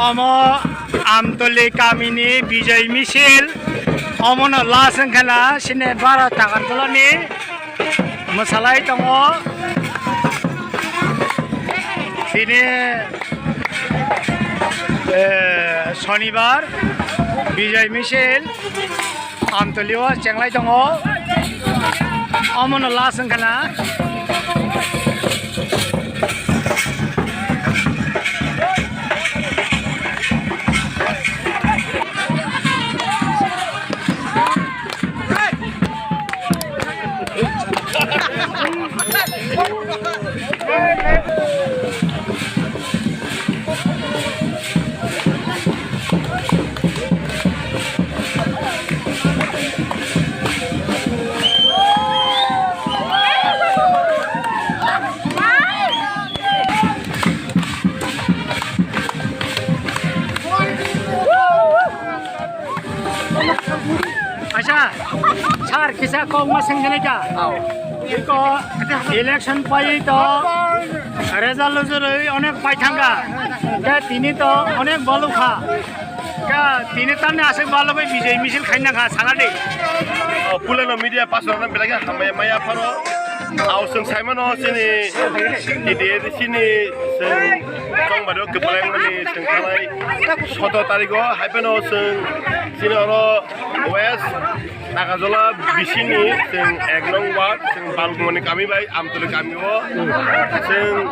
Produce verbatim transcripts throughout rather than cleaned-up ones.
Omo Amtoli kamini Bijay misil, omono last wngkha na sini bara Takarjolani mwsalai tongo. Sini, eh, Shonibar Bijay misil. Amtolio chenglai tongo. Omono last wngkha na. Acha, sir, kisa kok ma sengkhe nai ka? Iko election pai to result lujurwi onek pai thangka. Ke tini to onek balukha. Ke tini tamni aswk balugwi Bijay misil khaina kha sana de. O, pulano media person belai khe hambai maya pharo. Aw, chwng saimano chini T D A D C ni chwng chongmani kwplai wngmani chwng thanai soto tarigo hai phano chwng chini oro West Nagajola bisini chwng ek nong ward chwng Balgumani kami bai Amtoli kami o chwng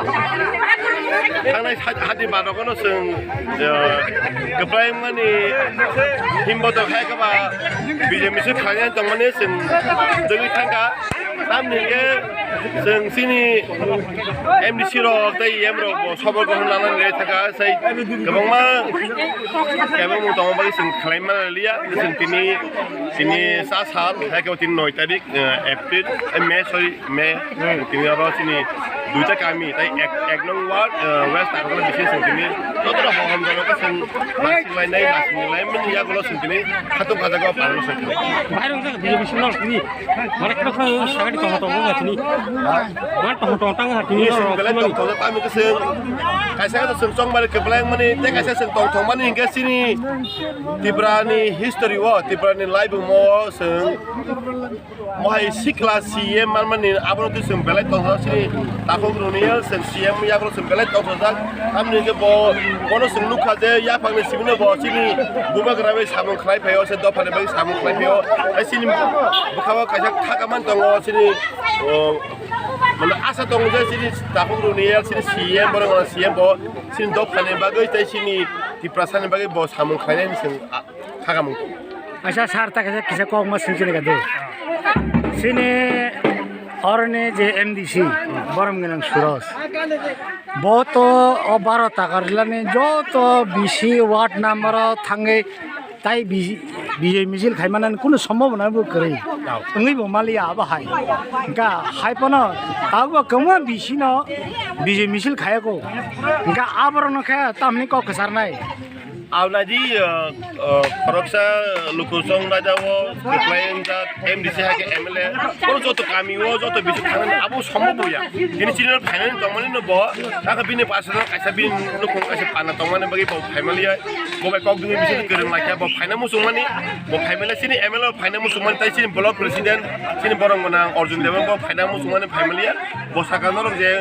thangnai sat hati barogono chwng, eh, kwplai wngmani himbo tong hai khe ba Bijay misil khlainai tongmani chwng dwgwi thangkha. Tamni hwnkhe chwng chini M D C rok tei E M rok bo sobo grohon lanani le thangkha, sai kwbangma kebengmung tongma bagwi chwng khlai manliya. Chwng tini, tini cha sal, hai khe tini noi tarik, eh, April, eh, May, sorry, May. Tini oro chini duita kami, tai ek, ek nong ward, eh, West Agartala bising chwng tini jotono hohom jagao chwng masing lainai, masing laimani yagulo chwng tini khatung kajagao palno chwng tini. Bairok jaga B J P sino tini. Mane kha kha sagadi tong tong ga tini. Mane tong tong tang ha tini. Yes, oro belai tong tong tang khe chwng kaisa khe chwng chongmani kwplai mani tei kaisa chwng tong thong mani hwnkhe chini Tripura ni history o, Tripura ni laibuma o chwng mohai sikla C M manmani abono twi chwng belai tong tong chini takhuk rwni chwng C M yagulo chwng belai tong tong jak. Tamni hwnkhe bo, bono chwng nukha je yaphangni simi no bo chini bubagra bai samung khlai phaio, se dophani bai samung khlai phaio. Ai chini bwkhao kaisa thaka man tongo chini, o, mane asa tongo je chini takhuk rwni chini C M borok C M bo chini dophani bagwi tei chini Tiprasani bagwi bo samung khlainai chwng, a, khakamung tongo. Acha sir, ta kisa, kisa kok ma swngchini kadu. Chini oroni je M D C, Borom Gwnang Suraj. Bo to o baro Takarjolani joto B C ward number o thangwi tai B-, Bijay misil khaimanani kunu sombhabona bo kwrwi. Wngwi bo maliya abo hai. Hwnkha hai phano abo kwbangma B C no Bijay misil khayako. Hwnkha aborokno khe tamni kok kwcharnai. Awnadi, uh, uh, khoroksa lukusong raja o kwplai wngjak M D C hai khe M L A. Oro joto kami o joto bising thangmani abo sombo boya. Bini chini no phainani tongmani no bo. Kaka bini pasal kaisa bini nukhung kaisa pana tongmani bagwi bo phaimaliya. Bo bai kok dungwi bising kwrwng laikha bo phaina muchungmani. Bo phaimaliya chini M L A phaina muchungmani tai chini block president chini borok gwnang Arjun Debbarma bo phaina muchungmani phaimaliya. Bo saka norok je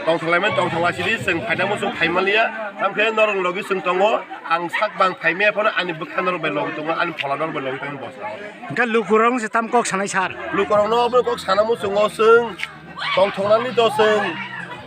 tongthok laimani tongthok laisidi chwng phaina muchung phaimaliya. Tamkhe norok logi chwng tongo. Ang sak bang phaimaya phano ani bwkha norok bai logi tongo, ani phola norok bai logi tongo bwsa. Hwnkhe lukurokno se tam kok sanai sir? Lukurokno obo kok sana muchungo chwng tongthoknani to chwng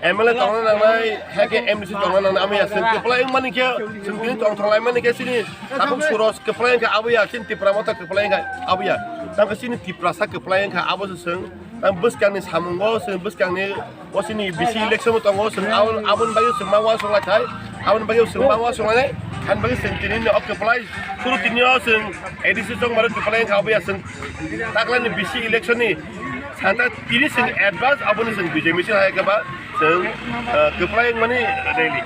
M L A tongna nangnai, hai khe M D C tongna nangnai, amo ya chwng kwplai wngmani khe chwng tini tongthok laimani khe chini takhuk Suraj kwplai wngkha abo ya, chini Tipra Motha kwplai wngkha abo ya. Tamkhe chini Tiprasa kwplai wngkha abo se chwng. Tang bwskangni samungo, chwng bwskangni o chini B C election bo tongo, chwng aboni, aboni bagwi chwng ma uansuk lai thai, aboni bagwi chwng ma uansuk lai, aboni bagwi chwng tini ni o kwplai, suru tini o chwng A D C chongmani kwplai wngkha, obo ya chwng taklani B C election ni santa tini chwng advance aboni chwng B J P si hai khe ba, Chwng, eh, kwplai wngmani rally.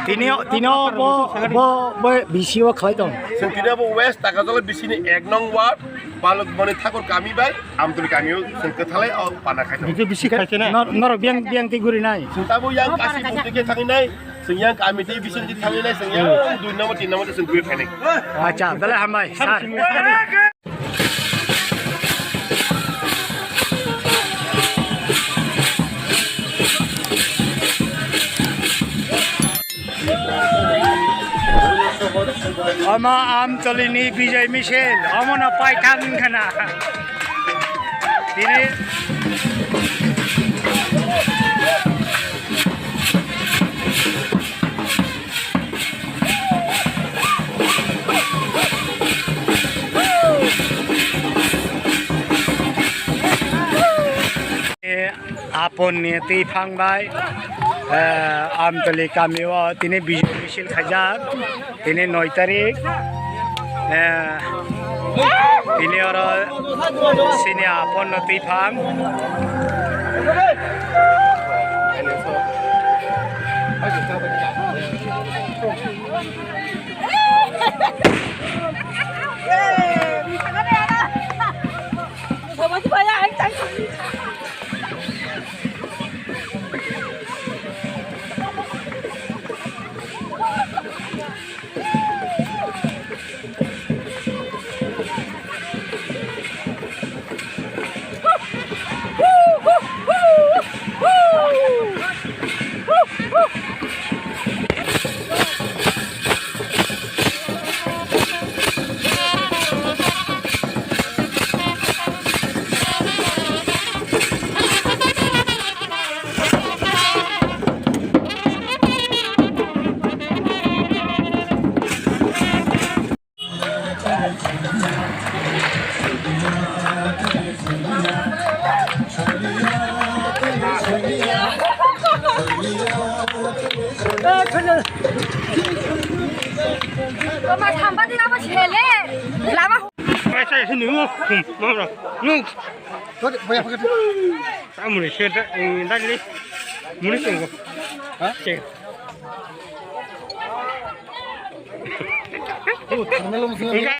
Tini, tini bo, bo, bo B C O khlai tong. Chwng tini bo West Takarjala B C ni ek nong ward, Balukmani Thakur kami bai Amtuli kami o chwng kwthalai o pana khai tong. Bisi khai chena. Nor-, norok biang, biang twi guri nai. Chwng tabo yang kasi bumtwi khe thangwi nai. Chwng yang kami twi bising twi thangwi nai. Chwng yang dui number, tin number chwng twi phainai. Acha, belai hambai, sir. Omo Amtoli ni Bijay Misil, omo no paithak wngkha na. Tini Apon ni twi phang bai, eh, Amtoli kami o tini Bijay Misil khaijak, tini noi tarik, eh, tini oro sini Apon no twi phang. Toma thamba di lama sele. Lama. Ese, ese, nung, nung, nung. Tamoni se da, eh, dagli. Muni tongo. Ha? Che. Oh, thermal machine. Enggak,